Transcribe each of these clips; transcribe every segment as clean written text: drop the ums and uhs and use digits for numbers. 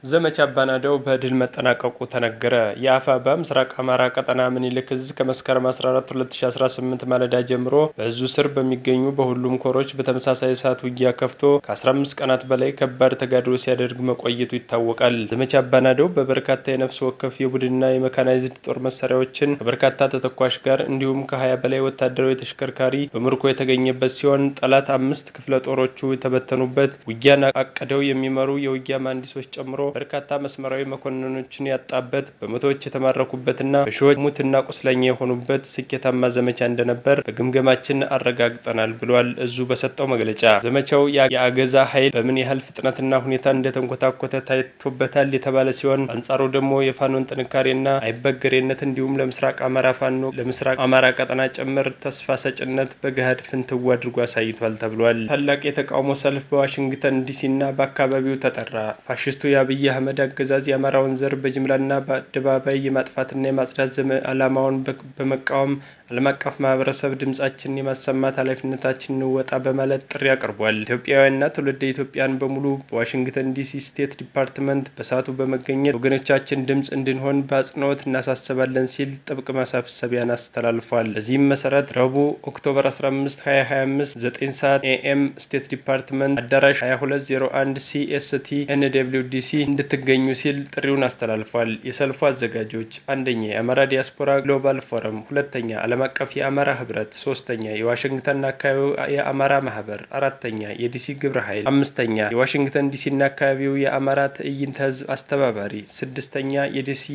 ዘመቻ አባናደው በድል መጠናቀቁ ተነገረ። የአፋብኃ ምስራቅ አማራ ቀጠና ምኒልክ እዝ ከመስከረም 14 2018 ማለዳ ጀምሮ በእዙ ስር በሚገኙ በሁሉም ኮሮች በተመሳሳይ ሰዓት ውጊያ ከፍቶ ከ15 ቀናት በላይ ከባድ ተጋድሎ ሲያደርግ መቆየቱ ይታወቃል። ዘመቻ አባናደው በበርካታ የነፍስ ወከፍ የቡድንና የመካናይዝድ ጦር መሳሪያዎችን ከበርካታ ተተኳሽ ጋር እንዲሁም ከ20 በላይ ወታደራዊ ተሽከርካሪ በምርኮ የተገኘበት ሲሆን፣ ጠላት አምስት ክፍለ ጦሮቹ የተበተኑበት፣ ውጊያን አቅደው የሚመሩ የውጊያ መሐንዲሶች ጨምሮ በርካታ መስመራዊ መኮንኖችን ያጣበት፣ በመቶዎች የተማረኩበትና በሺዎች ሙትና ቁስለኛ የሆኑበት ስኬታማ ዘመቻ እንደነበር በግምገማችን አረጋግጠናል ብሏል እዙ በሰጠው መግለጫ። ዘመቻው የአገዛ ኃይል በምን ያህል ፍጥነትና ሁኔታ እንደተንኮታኮተ ታይቶበታል የተባለ ሲሆን፣ በአንጻሩ ደግሞ የፋኖን ጥንካሬና አይበገሬነት እንዲሁም ለምስራቅ አማራ ፋኖ ለምስራቅ አማራ ቀጠና ጭምር ተስፋ ሰጭነት በገሃድ ፍንትው አድርጎ አሳይቷል ተብሏል። ታላቅ የተቃውሞ ሰልፍ በዋሽንግተን ዲሲና በአካባቢው ተጠራ። ፋሽስቱ የአብይ አህመድ አገዛዝ የአማራውን ዘር በጅምላና በአደባባይ የማጥፋትና የማጽዳት ዓላማውን በመቃወም ዓለም አቀፍ ማህበረሰብ ድምጻችንን የማሰማት ኃላፊነታችንን እንወጣ በማለት ጥሪ አቅርቧል። ኢትዮጵያውያንና ትውልደ ኢትዮጵያን በሙሉ በዋሽንግተን ዲሲ State Department በሰዓቱ በመገኘት ወገኖቻችን ድምጽ እንድንሆን በአጽንኦት እናሳስባለን ሲል ጥብቅ ማሳሰቢያን አስተላልፏል። በዚህም መሰረት ረቡዕ October 15 2025 9 ሰዓት AM State Department አዳራሽ 2201 CST NW DC እንድትገኙ ሲል ጥሪውን አስተላልፏል። የሰልፉ አዘጋጆች አንደኛ የአማራ ዲያስፖራ Global Forum፣ ሁለተኛ ዓለም አቀፍ የአማራ ህብረት፣ ሶስተኛ የዋሽንግተንና አካባቢው የአማራ ማህበር፣ አራተኛ የዲሲ ግብረ ኃይል፣ አምስተኛ የዋሽንግተን ዲሲና አካባቢው የአማራ ትዕይንተ ህዝብ አስተባባሪ፣ ስድስተኛ የዲሲ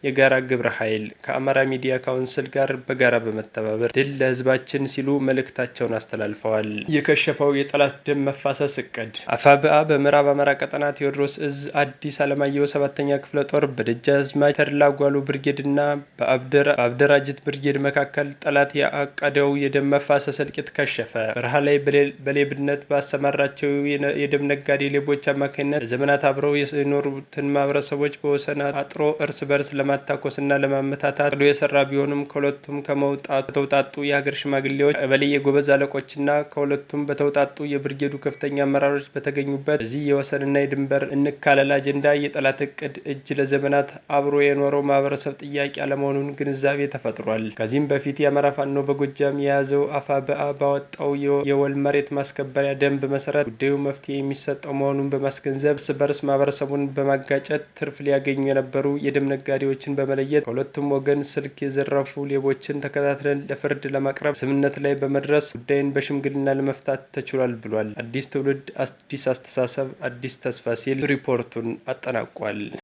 የጋራ ግብረ ኃይል ከአማራ ሚዲያ ካውንስል ጋር በጋራ በመተባበር ድል ለህዝባችን ሲሉ መልእክታቸውን አስተላልፈዋል። የከሸፈው የጠላት ደም መፋሰስ እቅድ። አፋብኃ በምዕራብ አማራ ቀጠና ቴዎድሮስ እዝ አዲስ አለማየሁ ሰባተኛ ክፍለ ጦር በደጃዝማች ተድላ ጓሉ ብርጌድ እና በአብደራጅት ብርጌድ መካከል ጠላት ያቀደው የደም መፋሰስ እልቂት ከሸፈ። በረሃ ላይ በሌብነት ባሰማራቸው የደም ነጋዴ ሌቦች አማካኝነት ለዘመናት አብረው የኖሩትን ማህበረሰቦች በወሰን አጥሮ እርስ በርስ ለማታኮስና ለማመታታት አቅዶ የሰራ ቢሆንም፣ ከሁለቱም ከተውጣጡ የሀገር ሽማግሌዎች፣ ቀበሌ የጎበዝ አለቆችና ከሁለቱም በተውጣጡ የብርጌዱ ከፍተኛ አመራሮች በተገኙበት በዚህ የወሰንና የድንበር እንካለል አጀንዳ የጠላት እቅድ እጅ ለዘመናት አብሮ የኖረው ማህበረሰብ ጥያቄ አለመሆኑን ግንዛቤ ተፈጥሯል። ከዚህም በፊት የአማራ ፋኖ በጎጃም የያዘው አፋብኃ ባወጣው የወል መሬት ማስከበሪያ ደንብ መሰረት ጉዳዩ መፍትሄ የሚሰጠው መሆኑን በማስገንዘብ፣ እርስ በርስ ማህበረሰቡን በማጋጨት ትርፍ ሊያገኙ የነበሩ የደም ነጋዴዎችን በመለየት ከሁለቱም ወገን ስልክ የዘረፉ ሌቦችን ተከታትለን ለፍርድ ለማቅረብ ስምምነት ላይ በመድረስ ጉዳይን በሽምግልና ለመፍታት ተችሏል ብሏል። አዲስ ትውልድ፣ አዲስ አስተሳሰብ፣ አዲስ ተስፋ ሲል ሪፖርቱን አጠናቋል።